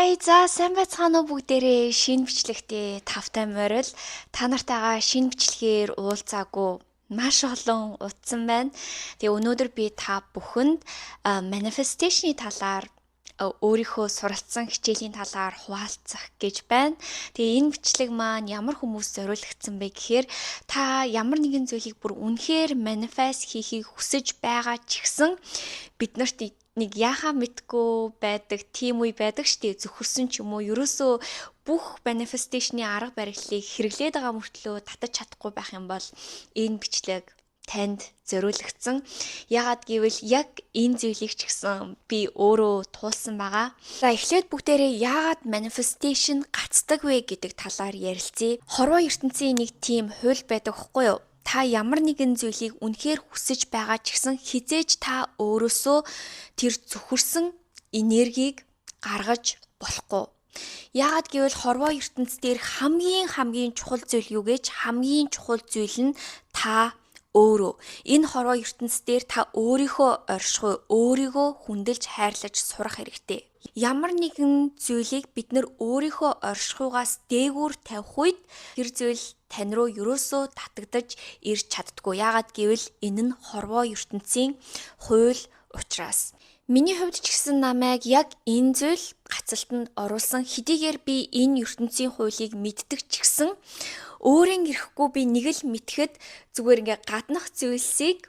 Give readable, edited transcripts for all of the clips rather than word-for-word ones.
Хай, за, сайн байцгаана уу бүгдээрээ. Шинэ бичлэгтээ тавтай морил. Та нартайгаа шинэ бичлэгээр уулзаагүй маш олон удсан байна. Тэгээ өнөөдөр би та бүхэнд manifestation-ы талаар, өөрийнхөө суралцсан хичээлийн талаар хуваалцах гэж байна. Тэгээ энэ бичлэг маань ямар хүмүүс зориулагдсан бэ гэхээр та ямар нэгэн зүйлийг бүр үнэхээр manifest хийхийг хүсэж байгаа ч гэсэн бид нарт нэг яахаа мэдгүй байдаг тийм үе байдаг штэ. Зөвхөрсөн ч юм уу, ерөөсөө бүх manifestation-ы арга барилыг хэрэглээд байгаа мөртлөө татаж чадахгүй байх юм бол энэ бичлэг танд зориулагдсан. Яагаад гэвэл яг энэ зүйлийг ч гэсэн би өөрөө туулсан байгаа. За, эхлээд бүгдээрээ яагаад manifestation гацдаг вэ гэдэг талаар ярилцъя. Хорвоо ертөнцийн нэг тийм хууль байдаг хгүй юу? Та ямар нэгэн зүйлийг үнэхээр хүсэж байгаа ч гэсэн хэзээ ч та өөрөөсөө тэр зөвхөрсөн энергийг гаргаж болохгүй. Яагаад гэвэл хорвоо ертөнц дээр хамгийн хамгийн чухал зүйл юу гэж, хамгийн чухал зүйл нь та өөрөө. Энэ хорвоо ертөнц дээр та өөрийнхөө оршихуй, өөрийгөө хүндэлж, хайрлаж сурах хэрэгтэй. Ямар нэгэн зүйлийг бид нар өөрийнхөө оршихуйгаас дээгүүр тавих үед тэр зүйл тань руу ерөөсөө татагдаж ирж чаддаггүй. Яагаад гэвэл энэ нь хорвоо ертөнцийн хууль учраас. Миний хувьд ч гэсэн намайг яг энэ зүйл гацалтанд оруулсан. Хэдийгээр би энэ ертөнцийн хуулийг мэддэг ч гэсэн өөрийн эрэхгүй би нэг л мэдэхэд зүгээр ингээ гаднах зүйлсийг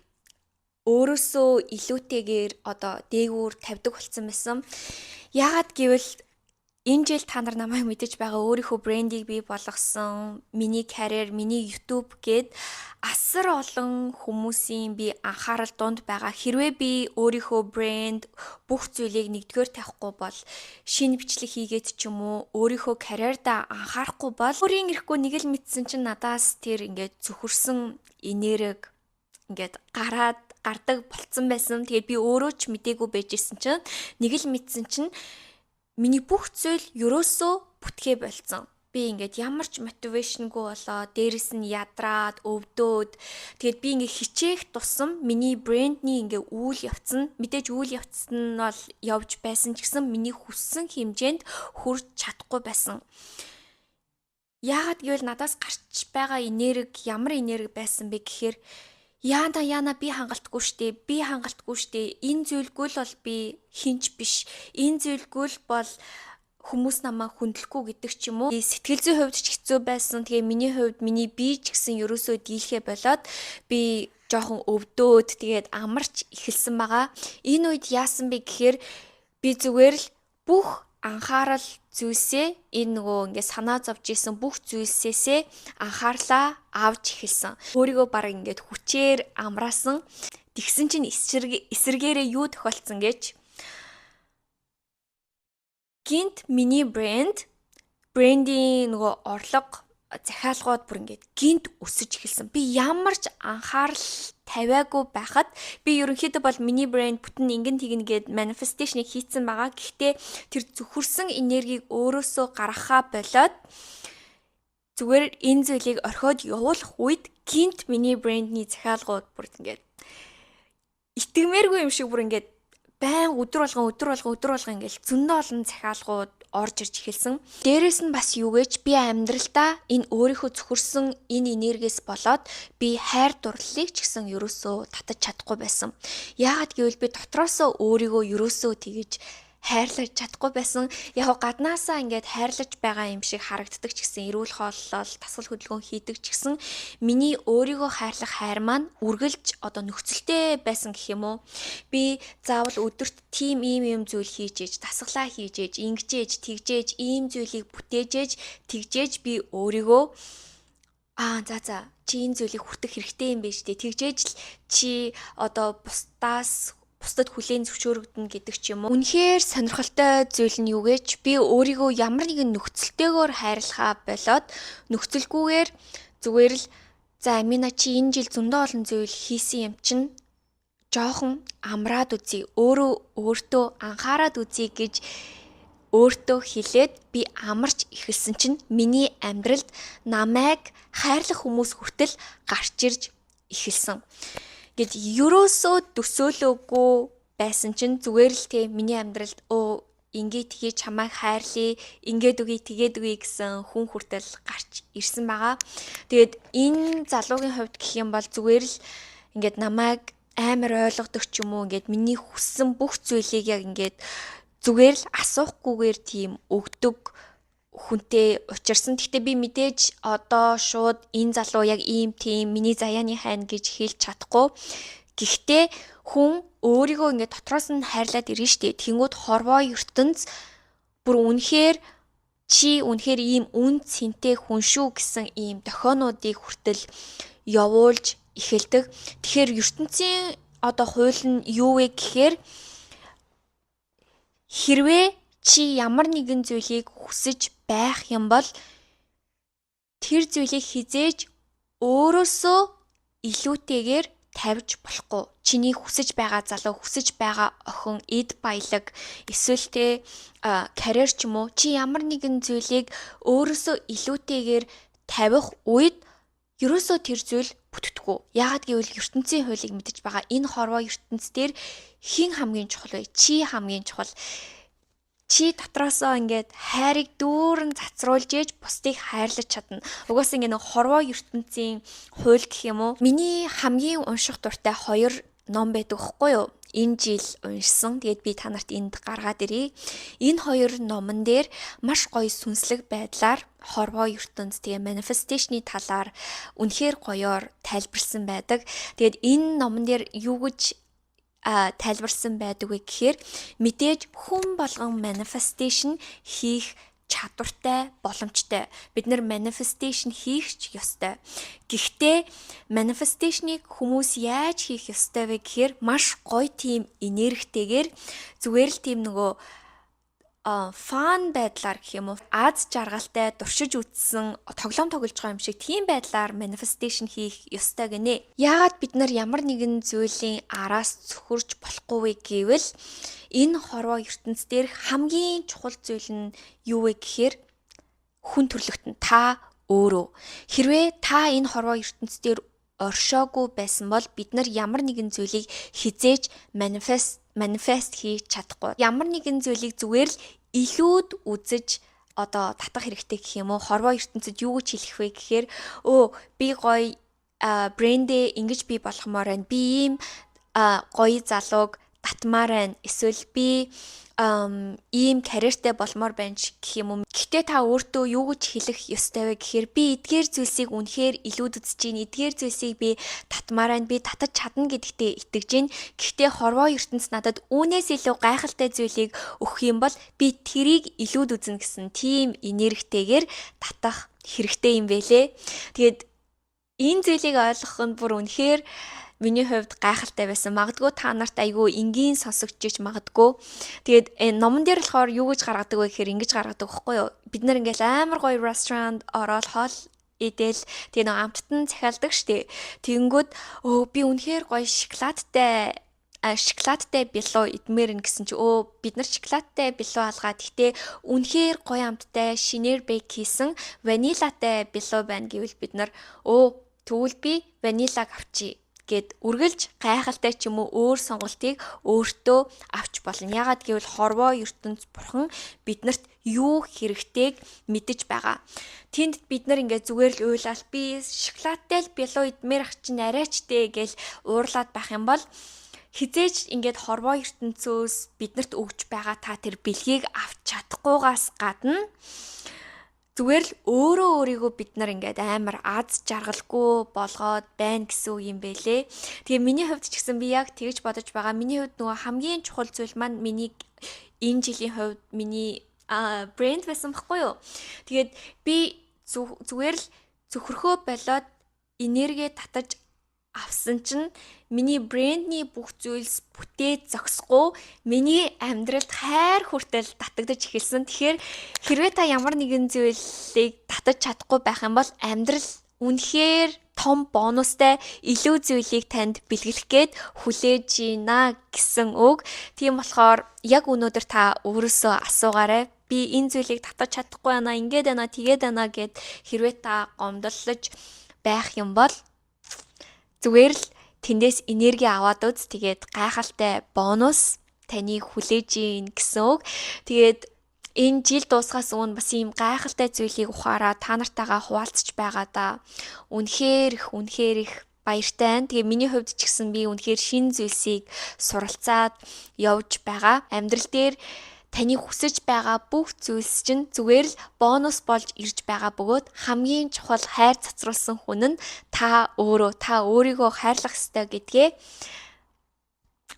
өөрөөсөө илүүтэйгээр одоо дээгүүр тавьдаг болсон байсан. Яагаад гэвэл энэ жил та нар намайг мэдэж байгаа, өөрийнхөө брендийг бий болгосон, миний карьер, миний YouTube гээд асар олон хүмүүсийн би анхаарал дунд байгаа. Хэрвээ би өөрийнхөө брэнд, бүх зүйлийг нэгдүгээр тавихгүй бол, шинэ бичлэг хийгээд ч юм уу, өөрийнхөө карьердаа анхаарахгүй бол, өөрийн эрэхгүй нэг л мэдсэн чинь надаас тэр ингээд зөвхөрсөн энерги ингээд гараад гардаг болцсон байсан. Тэгээд би өөрөө ч мдээгүй байжсэн чинь нэг л мэдсэн чинь миний бүх зүйл ерөөсөө бүтгээ болцсон. Би ингээд ямар ч motivation гүй болоо, дээрэс нь ядраад, өвдөөд, тэгээд би ингээд хичээх тусам миний брендний ингээд үйл явц нь, мэдээж үйл явц нь бол явж байсан ч гэсэн миний хүссэн хэмжээнд хүрч чадахгүй байсан. Яагаад гэвэл надаас гарч байгаа энерги ямар энерги байсан бэ гэхээр яана яана би хангалтгүй штэ, би хангалтгүй штэ, энэ зүйлгүй л бол би хэн ч биш, энэ зүйлгүй л бол хүмүүс намайг хүндлэхгүй гэдэг ч юм уу. Сэтгэл зүйн хувьд ч хэцүү байсан. Тэгээ миний хувьд миний бие ч гэсэн ерөөсөө дийлхэ болоод би жоохон өвдөөд, тэгээд амарч эхэлсэн байгаа. Энэ үед яасан бэ гэхээр би зүгээр л бүх анхаарал зүйлсээ, энэ нөгөө ингээ санаа зовж исэн бүх зүйлсээсээ анхаарлаа авч эхэлсэн. Өөрийгөө баг ингээд хүчээр амраасан. Тэгсэн чинь эсрэгээрээ юу тохиолдсон гэж, гэнэт миний брендийн нөгөө орлого, захиалгууд бүр ингээд гэнэт өсөж эхэлсэн. Би ямар ч анхаарал тавиагүй байхад би ерөнхийдөө бол миний брэнд бүтэн ингэн тэгнэ гээд manifestation-ыг хийцэн байгаа. Гэхдээ тэр зөвхөрсөн энергийг өөрөөсөө гаргахаа болоод зүгээр энэ зүйлийг орхиод явуулах үед гэнэт миний брендний захиалгууд бүр ингээд итгэмээргүй юм шиг бүр ингээд байн өдөр болгон, өдөр болгон, өдөр болгон ингээл зөндөө олон захиалгууд орж ирж эхэлсэн. Дээрээс нь бас юу гэж, би амьдралдаа энэ өөрийнхөө зөвхөрсөн энэ энергиэс болоод би хайр дурлалыг ч гэсэн ерөөсөө татаж чадахгүй байсан. Яагаад гэвэл би дотроосоо өөрийгөө ерөөсөө тэгэж хайрлаж чадахгүй байсан. Яг гаднаасаа ингээд хайрлаж байгаа юм шиг харагддаг ч гэсэн, эрүүл хооллол, дасгал хөдөлгөөн хийдэг ч гэсэн миний өөрийгөө хайрлах хайр маань үргэлж одоо нөхцөлтэй байсан гэх юм уу. Би заавал өдөрт тийм ийм юм зүйл хийж ээж, дасгалаа хийж ээж, ингэжээж, тэгжээж, ийм зүйлийг бүтээжээж, тэгжээж би өөрийгөө аа, за за, чи энэ зүйлийг хүртэх хэрэгтэй юм байна штэ. Тэгжээж л чи одоо бусдаас, бусдад хүлээн зөвшөөрөгдөнө гэдэг ч юм уу. Үнэхээр сонирхолтой зүйл нь юу гэж, би өөрийгөө ямар нэгэн нөхцөлтэйгээр хайрлахаа болоод нөхцөлгүйгээр зүгээр л за, Амина, чи энэ жил зөндөө олон зүйл хийсэн юм чинь жоохон амраад үзье. Өөрөө өөртөө анхаарад үзье гэж өөртөө хэлээд би амарч эхэлсэн чинь миний амьдралд намайг хайрлах хүмүүс хүртэл гарч ирж эхэлсэн. Ингээд ерөөсөө төсөөлөөгүй байсан чинь зүгээр л те миний амьдралд өө Ингээ тгий, чамайг хайрлаа, ингээд үгүй, тэгээд үгүй гэсэн хүн хүртэл гарч ирсэн байгаа. Тэгээд энэ залуугийн хувьд гэх юм бол зүгээр л ингээд намайг амар ойлгодог ч юм уу, ингээд миний хүссэн бүх зүйлийг яг ингээд зүгээр л асуухгүйгээр тийм өгдөг хүнтэй учирсан. Гэхдээ би мэдээж одоо шууд энэ залуу яг ийм, тийм миний заяаны хайна гэж хэлж чадахгүй. Гэхдээ хүн өөрийгөө ингээд дотроос нь хайрлаад ирнэ штэ. Тэнгүүд хорвоо ертөнц бүр үнэхээр чи үнэхээр ийм үн цэнтэй хүн шүү гэсэн ийм дохионуудыг хүртэл явуулж эхэлдэг. Тэгэхээр ертөнцийн одоо хууль нь юу вэ гэхээр хэрвээ чи ямар нэгэн зүйлийг хүсэж байх юм бол тэр зүйлийг хэзээ ч өөрөөсөө илүүтэйгээр тавьж болохгүй. Чиний хүсэж байгаа залуу, хүсэж байгаа охин, эд баялаг, эсвэл те карьер ч юм уу, чи ямар нэгэн зүйлийг өөрөөсөө илүүтэйгээр тавих үед ерөөсөө тэр зүйл бүтдэггүй. Яагаад гэвэл ертөнцийн хуулийг мэдэж байгаа. Энэ хорвоо ертөнц дээр хэн хамгийн чухал вэ? Чи хамгийн чухал. Чи дотроосоо ингээд хайрыг дүүрэн цацруулж ээж бусдыг хайрлаж чадна. Угаасаа ингээд нэг хорвоо ертөнцийн хууль гэх юм уу? Миний хамгийн унших дуртай хоёр ном байдаг хгүй юу? Энэ жил уншсан. Тэгээд би та нарт энд гаргаад ирье. Энэ хоёр номон дээр маш гоё сүнслэг байдлаар хорвоо ертөнц, тэгээ manifestation-ы талаар үнэхээр гоёор тайлбарлсан байдаг. Тэгээд энэ номон дээр юу гэж тайлбарсан байдаг вэ гэхээр мэдээж хүн болгон manifestation хийх чадвартай, боломжтой. Бид нар manifestation хийх ч ёстой. Гэхдээ manifestation-ыг хүмүүс яаж хийх ёстой вэ гэхээр маш гоё тийм энергитэйгээр, зүгээр л тийм нөгөө fun байдлаар гэх юм уу, аз жаргалтай, туршиж үзсэн, тоглоом тоглож байгаа юм шиг тийм байдлаар manifestation хийх ёстой гинэ. Яагаад бид нар ямар нэгэн зүйлийн араас цөхөрж болохгүй вэ гэвэл энэ хорвоо ертөнц дээр хамгийн чухал зүйл нь юу вэ гэхээр хүн төрөлхтөн, та өөрөө. Хэрвээ та энэ хорвоо ертөнц дээр оршоогүй байсан бол бид нар ямар нэгэн зүйлийг хэзээ ч manifest хийж чадахгүй. Ямар нэгэн зүйлийг зүгээр л илүүд үзэж одоо татах хэрэгтэй гэх юм уу? Хорвоо ертөнцид юу гэж хэлэх вэ гэхээр өө, би гоё брэндээ ингэж бий болгомоор байна. Би ийм гоё залууг татмаар байна. Эсвэл би ийм карьертэй болмоор байна гэх юм уу. Гэхдээ та өөртөө юу гэж хэлэх ёстой вэ гэхээр би эдгээр зүйлсийг үнэхээр илүүд үзэж байна. Эдгээр зүйлсийг би татмаар байна. Би татаж чадна гэдэгтээ итгэж байна. Гэхдээ хорвоо ертөнц надад үүнээс илүү гайхалтай зүйлийг өгөх юм бол би тэрийг илүүд үзнэ гэсэн тийм энергитэйгээр татах хэрэгтэй юм бэлээ. Тэгээд энэ зүйлийг ойлгох нь бүр үнэхээр миний хувьд гайхалтай байсан. Магадгүй та нарт айгүй энгийн сонсогдож магадгүй. Тэгээд энэ номон дээр болохоор юу гэж гаргадаг вэ гэхээр ингэж гаргадаг байхгүй юу? Бид нар ингээл амар гоё ресторанд ороод хоол идэл, тэгээ нэг амттан захиалдаг штэ. Тэгэнгүүт өө, би үнэхээр гоё шоколадтай билүү идмээр н гэсэн чи өө, бид нар шоколадтай билүү алгаа. Гэхдээ үнэхээр гоё амттай шинээр bake хийсэн ванилатай билүү байна гэвэл бид нар өө, тэгвэл би ванилаг авчий гэд үргэлж гайхалтай ч юм уу өөр сонголтыг өөртөө авч болно. Яагаад гэвэл хорвоо ертөнц, бурхан биднэрт юу хэрэгтэйг мэдэж байгаа. Тэнд бид нар ингээд зүгээр л уйлал, би шоколадтай л билүү идмээр ах чинь арайчтэй гэл уурлаад байх юм бол хэзээ ч ингээд хорвоо ертөнцөөс биднэрт өгж байгаа та тэр бэлгийг авч чадахгүйгаас гадна зүгээр л өөрөө өөрийгөө бид нар ингээд амар аз жаргалгүй болгоод байна гэсэн үг юм бэлээ. Тэгээ миний хувьд ч гэсэн би яг тэгж бодож байгаа. Миний хувьд нөгөө хамгийн чухал зүйл маань миний энэ жилийн хувьд миний брэнд байсан байхгүй юу? Тэгээд би зүгээр л цөхрөхөө болоод энерги татаж авсан чинь миний брэндний бүх зүйлс бүтээд зогсохгүй, миний амьдралд хайр хүртэл татагдаж эхэлсэн. Тэгэхээр хэрвээ та ямар нэгэн зүйлийг татаж чадахгүй байх юм бол амьдрал үнэхээр том бонустай илүү зүйлийг танд бэлгэлэх гээд хүлээж байна гэсэн үг. Тийм болохоор яг өнөөдөр та өөрөөсөө асуугаарай. Би энэ зүйлийг татаж чадахгүй байна, ингээд байна, тэгээд байна гэд хэрвээ та гомдлож байх юм бол зүгээр л тэндээс энерги аваад үз. Тэгээд гайхалтай бонус Таныг хүлээж гин гэсэн үг. Тэгээд энэ жил дуусахаас өмнө бас ийм гайхалтай зүйлийг ухаараа та нартайгаа хуваалцаж байгаадаа үнэхээр их, үнэхээр их баяртай байна. Тэгээ миний хувьд ч гэсэн би үнэхээр шинэ зүйлсийг суралцаад явж байгаа. Амьдрал дээр таны хүсэж байгаа бүх зүйлс чинь зүгээр л бонус болж ирж байгаа бөгөөд хамгийн чухал хайр цацруулсан хүн нь та өөрөө, та өөрийгөө хайрлах ёстой гэдгээ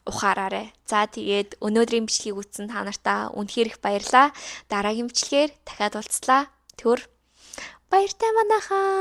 ухаараарай. За, тэгээд өнөөдрийн бичлэгийг үзсэн та нартаа үнэхээр их баярлалаа. Дараагийн бичлэгээр дахиад уулзлаа. Түр баяртай, манайхаа.